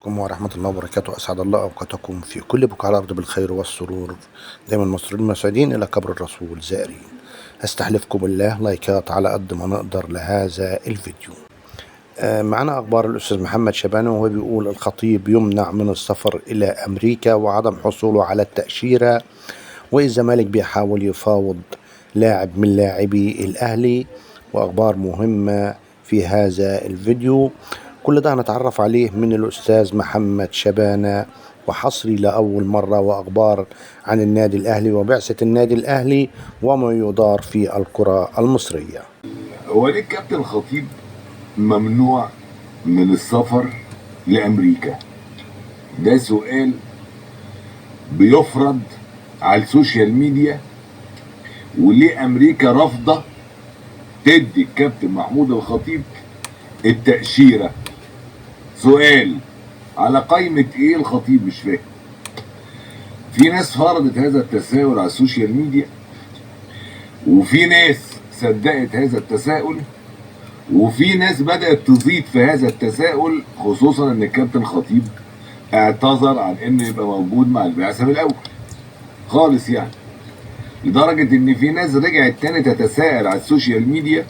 عليكم ورحمة الله وبركاته. أسعد الله أوقاتكم في كل بقاع الأرض بالخير والسرور. دايما مصريين مسعودين إلى قبر الرسول زائرين. أستحلفكم بالله لايكات على قد ما نقدر لهذا الفيديو. معنا أخبار الأستاذ محمد شبانة وهو بيقول الخطيب يمنع من السفر إلى أمريكا وعدم حصوله على التأشيرة، والزمالك بيحاول يفاوض لاعب من لاعبي الأهلي، وأخبار مهمة في هذا الفيديو. كل ده هنتعرف عليه من الأستاذ محمد شبانة، وحصري لأول مرة، وأخبار عن النادي الأهلي وبعثة النادي الأهلي وما يدار في الكرة المصرية. هو ليه الكابتن الخطيب ممنوع من السفر لأمريكا؟ ده سؤال بيفرض على ال social media. وليه أمريكا رافضة تدي الكابتن محمود الخطيب التأشيرة؟ سؤال على قائمة ايه الخطيب؟ مش فاهم. في ناس فرضت هذا التساؤل على ال social media، وفي ناس صدقت هذا التساؤل، وفي ناس بدأت تزيد في هذا التساؤل، خصوصا ان الكابتن خطيب اعتذر عن انه يبقى موجود مع البعثة من الاول خالص، يعني لدرجة ان في ناس رجعت تاني تتساءل على ال social media.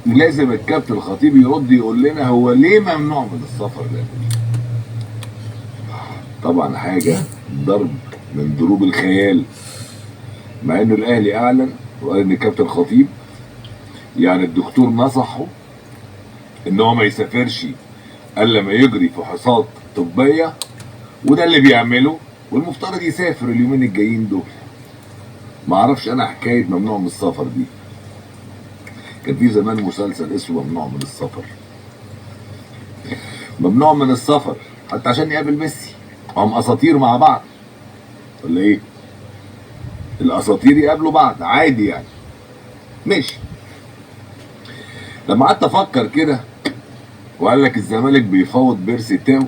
لازم الكابتن الخطيب يرد يقول لنا هو ليه ممنوع من السفر لامريكا. طبعا حاجة ضرب من ضروب الخيال، مع انه الاهلي اعلن وقال ان الكابتن الخطيب يعني الدكتور نصحه ان هو ما يسافرش الا ما يجري فحوصات طبية، وده اللي بيعمله، والمفترض يسافر اليومين الجايين دول. ما اعرفش انا حكاية ممنوع من السفر دي. كان في زمان مسلسل اسمه ممنوع من السفر. ممنوع من السفر حتى عشان يقابل ميسي، هم اساطير مع بعض ولا ايه؟ الاساطير يقابلوا بعض عادي يعني، ماشي. لما قعدت افكر كده وقال لك الزمالك بيفاوض بيرسي تاو،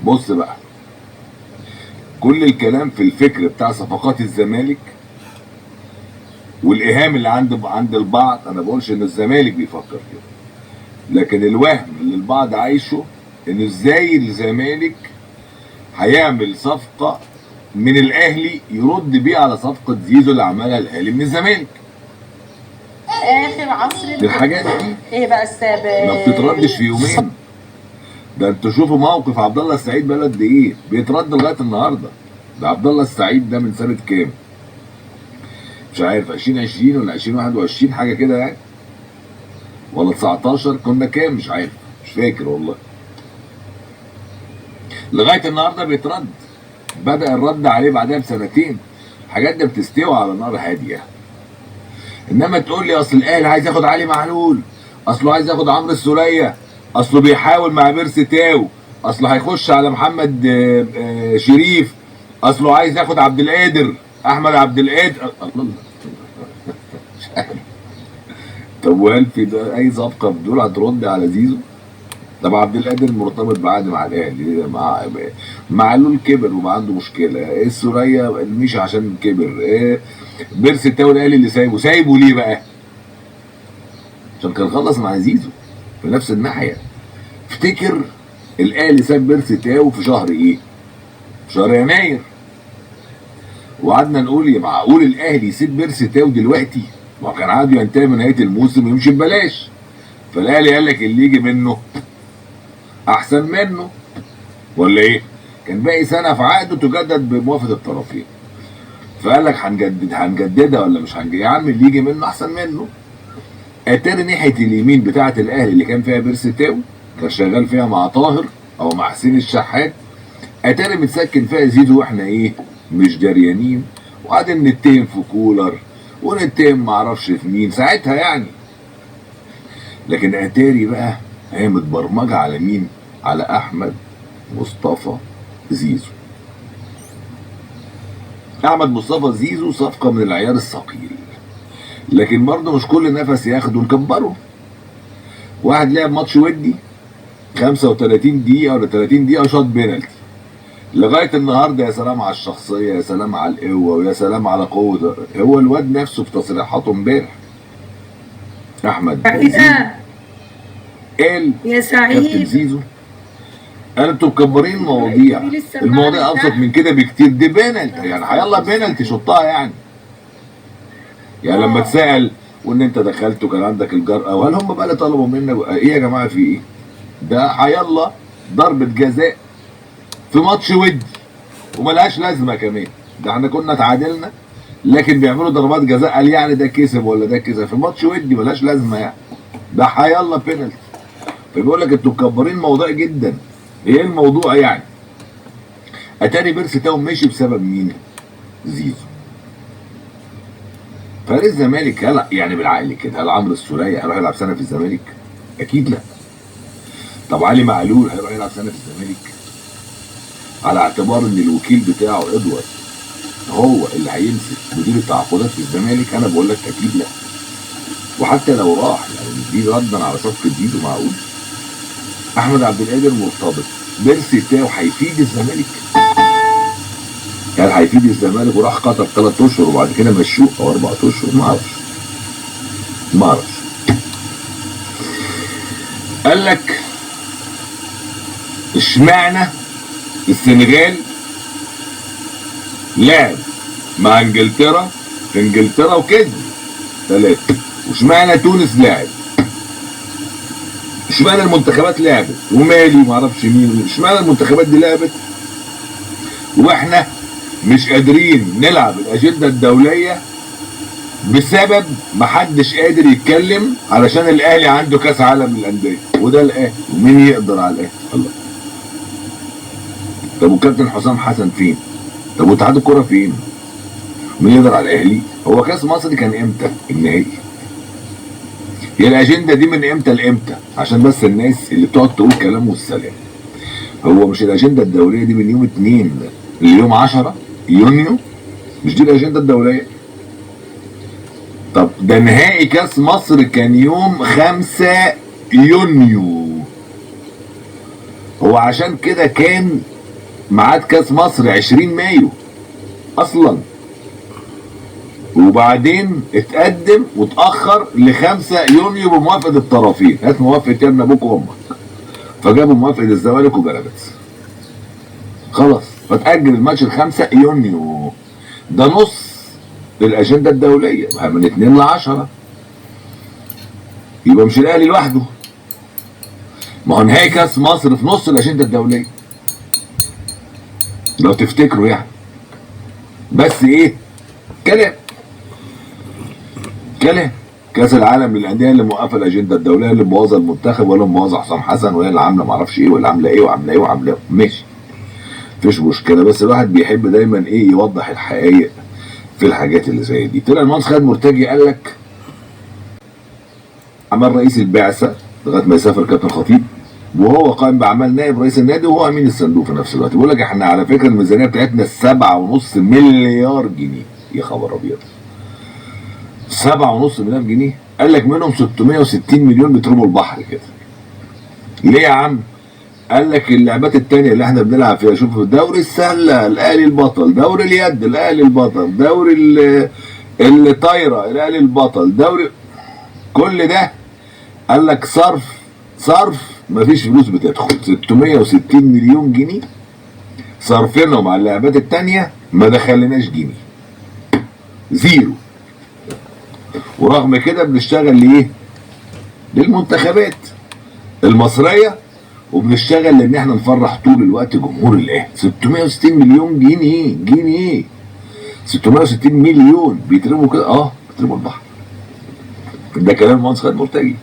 بص بقى كل الكلام في الفكر بتاع صفقات الزمالك والايهام اللي عند البعض. انا بقولش ان الزمالك بيفكر كده، لكن الوهم اللي البعض عايشه انه ازاي الزمالك هيعمل صفقة من الاهلي يرد بيه على صفقة زيزو اللي عملها الاهلي من الزمالك. اخر عصر الحاجات دي ايه بقى السبب؟ ما بتتردش في يومين. ده انتوا شوفوا موقف عبد الله السعيد بقاله قد ايه بيترد لغاية النهارده. ده عبد الله السعيد ده من سنة كام؟ مش عارف، 2020 ولا 2021 حاجة كده يعني، ولا 19 كنا كام؟ مش عارف، مش فاكر والله. لغاية النهارده بيترد. بدأ الرد عليه بعدها بسنتين. الحاجات دي بتستوي على نار هادية. انما تقول لي اصل الاهلي عايز ياخد علي معلول، اصله عايز ياخد عمرو السوليه، اصله بيحاول مع بيرسي تاو، اصله هيخش على محمد شريف، اصله عايز ياخد عبد القادر، احمد عبد القادر. الله، مش عارف. طب وهل في ده اي صفقة بدول هترد على زيزو؟ طب عبد القادر مرتبط بعقد مع الاهلي، مع معلول كبر وبقى عنده مشكلة، ايه السورية مش عشان كبر، ايه بيرسي تاو الاهلي اللي سايبه ليه بقى؟ عشان كان خلص مع زيزو في نفس الناحية. افتكر الاهلي ساب بيرسي تاو في شهر ايه؟ في شهر يناير. وقعدنا نقول يا معقول الاهلي يسيب بيرسي تاو دلوقتي؟ ما كان عقده ينتهي من نهاية الموسم ويمشي ببلاش. فالاهلي قال لك اللي يجي منه احسن منه، ولا ايه؟ كان باقي سنة في عقده تجدد بموافقة الطرفين. فقال لك هنجددها ولا مش هنجددها؟ يا عم اللي يجي منه احسن منه. اتاري ناحية اليمين بتاعه الاهلي اللي كان فيها بيرسي تاو، كان شغال فيها مع طاهر او مع حسين الشحات، اتاري متسكن فيها زيزو واحنا ايه؟ مش دريانين، وقاعدين نتهم في كولر ونتهم معرفش في مين ساعتها يعني. لكن اتاري بقى هي متبرمجه على مين؟ على احمد مصطفى زيزو. احمد مصطفى زيزو صفقة من العيار الثقيل، لكن برضه مش كل نفس ياخده نكبره. واحد لعب ماتش ودي 35 دقيقة ولا 30 دقيقة شاط بينالتي، لغاية النهارده يا سلام على الشخصية، يا سلام على القوة، ويا سلام على قوة. هو الواد نفسه في تصريحاته امبارح احمد زيزو قال يا كابتن سعيد زيزو، قال انتوا مكبرين المواضيع، دي لسه المواضيع المعنى ابسط بتاعها. من كده بكتير، دي بينالتي يعني، هيلا بينالتي شطها يعني. يعني لما اتسال وان انت دخلت وكان عندك الجرأة، وهل هم بقى اللي طلبوا منك ايه يا جماعة في ايه؟ ده هيلا ضربه جزاء في ماتش ودي وملهاش لازمه كمان، ده احنا كنا اتعادلنا، لكن بيعملوا ضربات جزاء قال يعني ده كسب ولا ده كسب في ماتش ودي ملهاش لازمه يعني، ده هيلا بينالتي. فبيقول لك انتوا مكبرين الموضوع جدا، ايه الموضوع يعني؟ اتاري بيرسي تاو مشي بسبب مين؟ زيزو. فهل الزمالك هل يعني بالعقل كده هل عمرو السولية هيروح يلعب سنة في الزمالك؟ اكيد لا. طب علي معلول هيروح يلعب سنة في الزمالك؟ على اعتبار ان الوكيل بتاعه ادوارد هو اللي هيمسك مدير التعاقدات في الزمالك، انا بقول لك اكيد لا. وحتى لو راح يعني دي ردا على صفقة زيزو، معقول؟ احمد عبد القادر مرتبط، بيرسي تاو هيفيد الزمالك؟ هل هيفيد الزمالك وراح قطر 3 اشهر وبعد كده مشوه او 4 اشهر؟ ما اعرفش، ما اعرفش. قال لك اشمعنى السنغال لعب مع انجلترا في انجلترا وكسب 3، واشمعنى تونس لعب، اشمعنى المنتخبات لعبت ومالي وما اعرفش مين، اشمعنى المنتخبات دي لعبت واحنا مش قادرين نلعب الاجندة الدولية بسبب محدش قادر يتكلم علشان الاهلي عنده كاس عالم للاندية، وده الاهلي ومين يقدر على الاهلي؟ الله. طب وكابتن حسام حسن فين؟ طب واتحاد الكورة فين؟ مين يقدر على الاهلي؟ هو كاس مصر كان امتى النهائي؟ هي الاجندة دي من امتى لامتى؟ عشان بس الناس اللي بتقعد تقول كلام والسلام. هو مش الاجندة الدولية دي من يوم 2 ليوم 10 يونيو؟ مش دي الاجندة الدولية؟ طب ده نهائي كاس مصر كان يوم 5 يونيو. هو عشان كده كان ميعاد كاس مصر 20 مايو اصلا، وبعدين اتقدم واتاخر ل 5 يونيو بموافقة الطرفين. هات موافقة يا ابن ابوك وامك. فجابوا موافقة الزمالك وبيراميدز، خلاص فتأجل الماتش ل 5 يونيو. ده نص الاجندة الدولية من 2 ل 10، يبقى مش الاهلي لوحده. ما هو نهائي كاس مصر في نص الاجندة الدولية لو تفتكروا يعني. بس ايه كلام كلام كاس العالم للاندية اللي موقفه الاجندة الدولية، اللي مبوظه المنتخب، ولا مبوظه حسام حسن، وهي اللي عامله معرفش ايه، ولا عامله ايه وعامله ايه وعامله ايه. ماشي مفيش مشكلة، بس الواحد بيحب دايما ايه يوضح الحقائق في الحاجات اللي زي دي. طلع المهندس خالد مرتجي قال لك عمل رئيس البعثة لغاية ما يسافر كابتن خطيب، وهو قائم باعمال نائب رئيس النادي وهو امين الصندوق في نفس الوقت. بيقول لك احنا على فكرة الميزانية بتاعتنا 7.5 مليار جنيه. يا خبر ابيض، 7.5 مليار جنيه. قال لك منهم 660 مليون بيترموا البحر كده. ليه يا عم؟ قال لك اللعبات التانية اللي احنا بنلعب فيها، شوف دوري السلة الاهلي البطل، دوري اليد الاهلي البطل، دوري الطايرة الاهلي البطل، دوري كل ده قال لك صرف مفيش فلوس بتدخل. 660 مليون جنيه صرفينهم على اللعبات التانية ما دخلناش جنيه، زيرو. ورغم كده بنشتغل ليه؟ للمنتخبات المصرية، وبنشتغل لان احنا نفرح طول الوقت جمهور الاهلي. 660 مليون جنيه 660 مليون بيترموا كده، بيترموا البحر. ده كلام المهندس خالد مرتجي.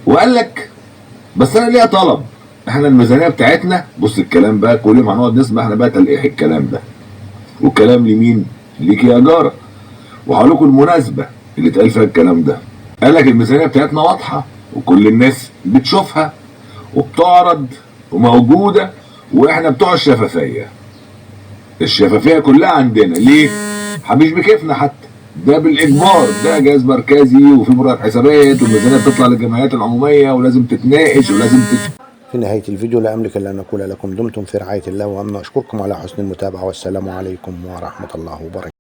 وقال لك بس انا ليا طلب، احنا الميزانية بتاعتنا، بص الكلام بقى كل يوم هنقعد نسمع احنا بقى تلقيح الكلام ده، والكلام لمين؟ ليك يا جاره. وهقول لكم المناسبة اللي اتقال فيها الكلام ده. قال لك الميزانية بتاعتنا واضحة وكل الناس بتشوفها وبتعرض وموجودة، واحنا بتوع الشفافية، الشفافية كلها عندنا. ليه؟ مش بكيفنا حتى، ده بالاجبار، ده جهاز مركزي وفي مراقب حسابات، والميزانيه بتطلع للجمعيات العمومية ولازم تتناقش ولازم في نهاية الفيديو لا أملك إلا أن أقول لكم دمتم في رعاية الله وأمن. أشكركم على حسن المتابعة، والسلام عليكم ورحمة الله وبركاته.